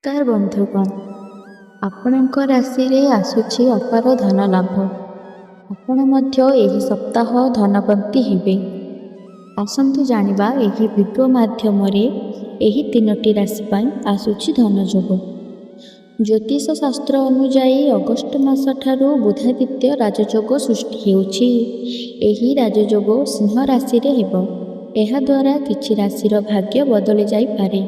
ନମସ୍କାର ବନ୍ଧୁଗଣ, ଆପଣଙ୍କ ରାଶିରେ ଆସୁଛି ଅପାର ଧନ ଲାଭ। ଆପଣ ମଧ୍ୟ ଏହି ସପ୍ତାହ ଧନବନ୍ତୀ ହେବେ। ଆସନ୍ତୁ ଜାଣିବା ଏହି ଭିଡ଼ିଓ ମାଧ୍ୟମରେ ଏହି ତିନୋଟି ରାଶି ପାଇଁ ଆସୁଛି ଧନଯୋଗ। ଜ୍ୟୋତିଷ ଶାସ୍ତ୍ର ଅନୁଯାୟୀ ଅଗଷ୍ଟ ମାସ ଠାରୁ ବୁଧାଦିତ୍ୟ ରାଜଯୋଗ ସୃଷ୍ଟି ହେଉଛି। ଏହି ରାଜଯୋଗ ସିଂହ ରାଶିରେ ହେବ। ଏହାଦ୍ୱାରା କିଛି ରାଶିର ଭାଗ୍ୟ ବଦଳି ଯାଇପାରେ।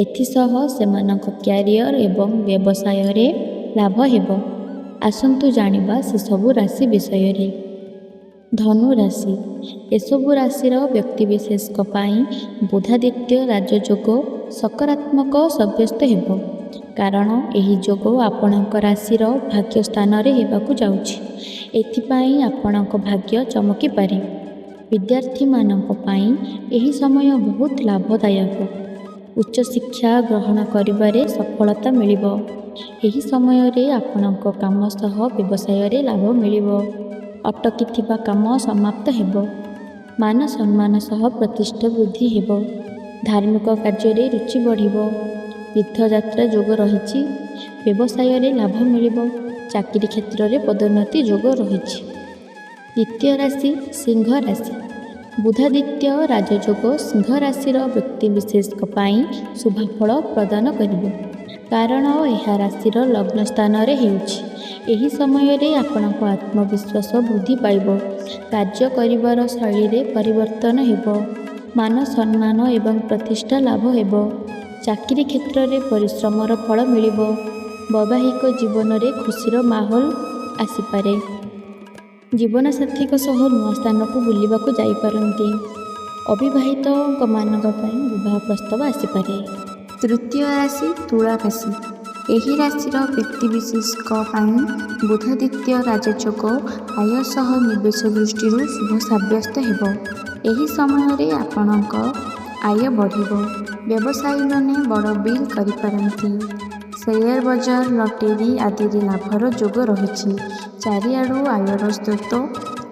ଏଥିସହ ସେମାନଙ୍କ କ୍ୟାରିୟର ଏବଂ ବ୍ୟବସାୟରେ ଲାଭ ହେବ। ଆସନ୍ତୁ ଜାଣିବା ସେସବୁ ରାଶି ବିଷୟରେ। ଧନୁ ରାଶି। ଏସବୁ ରାଶିର ବ୍ୟକ୍ତିବିଶେଷଙ୍କ ପାଇଁ ବୁଧାଦିତ୍ୟ ରାଜଯୋଗ ସକାରାତ୍ମକ ସାବ୍ୟସ୍ତ ହେବ। କାରଣ ଏହି ଯୋଗ ଆପଣଙ୍କ ରାଶିର ଭାଗ୍ୟ ସ୍ଥାନରେ ହେବାକୁ ଯାଉଛି। ଏଥିପାଇଁ ଆପଣଙ୍କ ଭାଗ୍ୟ ଚମକିପାରେ। ବିଦ୍ୟାର୍ଥୀମାନଙ୍କ ପାଇଁ ଏହି ସମୟ ବହୁତ ଲାଭଦାୟକ। ଉଚ୍ଚଶିକ୍ଷା ଗ୍ରହଣ କରିବାରେ ସଫଳତା ମିଳିବ। ଏହି ସମୟରେ ଆପଣଙ୍କ କାମ ସହ ବ୍ୟବସାୟରେ ଲାଭ ମିଳିବ। ଅଟକିଥିବା କାମ ସମାପ୍ତ ହେବ। ମାନ ସମ୍ମାନ ସହ ପ୍ରତିଷ୍ଠା ବୃଦ୍ଧି ହେବ। ଧାର୍ମିକ କାର୍ଯ୍ୟରେ ରୁଚି ବଢ଼ିବ। ତୀର୍ଥଯାତ୍ରା ଯୋଗ ରହିଛି। ବ୍ୟବସାୟରେ ଲାଭ ମିଳିବ। ଚାକିରି କ୍ଷେତ୍ରରେ ପଦୋନ୍ନତି ଯୋଗ ରହିଛି। ଦ୍ୱିତୀୟ ରାଶି ସିଂହ ରାଶି। ବୁଧାଦିତ୍ୟ ରାଜଯୋଗ ସିଂହ ରାଶିର ବ୍ୟକ୍ତିବିଶେଷଙ୍କ ପାଇଁ ଶୁଭଫଳ ପ୍ରଦାନ କରିବ। କାରଣ ଏହା ରାଶିର ଲଗ୍ନ ସ୍ଥାନରେ ହେଉଛି। ଏହି ସମୟରେ ଆପଣଙ୍କ ଆତ୍ମବିଶ୍ୱାସ ବୃଦ୍ଧି ପାଇବ। କାର୍ଯ୍ୟ କରିବାର ଶୈଳୀରେ ପରିବର୍ତ୍ତନ ହେବ। ମାନ ସମ୍ମାନ ଏବଂ ପ୍ରତିଷ୍ଠା ଲାଭ ହେବ। ଚାକିରି କ୍ଷେତ୍ରରେ ପରିଶ୍ରମର ଫଳ ମିଳିବ। ବୈବାହିକ ଜୀବନରେ ଖୁସିର ମାହୋଲ ଆସିପାରେ। ଜୀବନସାଥୀଙ୍କ ସହ ନୂଆ ସ୍ଥାନକୁ ବୁଲିବାକୁ ଯାଇପାରନ୍ତି। ଅବିବାହିତଙ୍କମାନଙ୍କ ପାଇଁ ବିବାହ ପ୍ରସ୍ତାବ ଆସିପାରେ। ତୃତୀୟ ରାଶି ତୁଳା ରାଶି। ଏହି ରାଶିର ବ୍ୟକ୍ତିବିଶେଷଙ୍କ ପାଇଁ ବୁଧାଦିତ୍ୟ ରାଜଯୋଗ ଆୟ ସହ ନିବେଶ ଦୃଷ୍ଟିରୁ ଶୁଭ ସାବ୍ୟସ୍ତ ହେବ। ଏହି ସମୟରେ ଆପଣଙ୍କ ଆୟ ବଢ଼ିବ। ବ୍ୟବସାୟୀମାନେ ବଡ଼ ଡିଲ୍ କରିପାରନ୍ତି। ସେୟାର ବଜାର, ଲଟେରୀ ଆଦିରେ ଲାଭର ଯୋଗ ରହିଛି। ଚାରିଆଡ଼ୁ ଆୟର ସ୍ରୋତ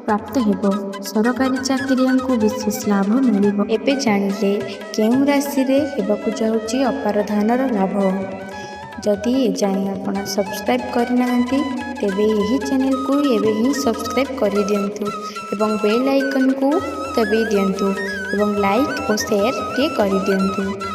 ପ୍ରାପ୍ତ ହେବ। ସରକାରୀ ଚାକିରିଆଙ୍କୁ ବିଶେଷ ଲାଭ ମିଳିବ। ଏବେ ଜାଣିଲେ କେଉଁ ରାଶିରେ ହେବାକୁ ଯାଉଛି ଅପାର ଧନର ଲାଭ। ଯଦି ଏଯାଏଁ ଆପଣ ସବସ୍କ୍ରାଇବ୍ କରିନାହାନ୍ତି, ତେବେ ଏହି ଚ୍ୟାନେଲକୁ ଏବେ ହିଁ ସବସ୍କ୍ରାଇବ୍ କରିଦିଅନ୍ତୁ ଏବଂ ବେଲ୍ ଆଇକନ୍କୁ ଦବାଇ ଦିଅନ୍ତୁ ଏବଂ ଲାଇକ୍ ଓ ସେୟାର ଟିଏ କରିଦିଅନ୍ତୁ।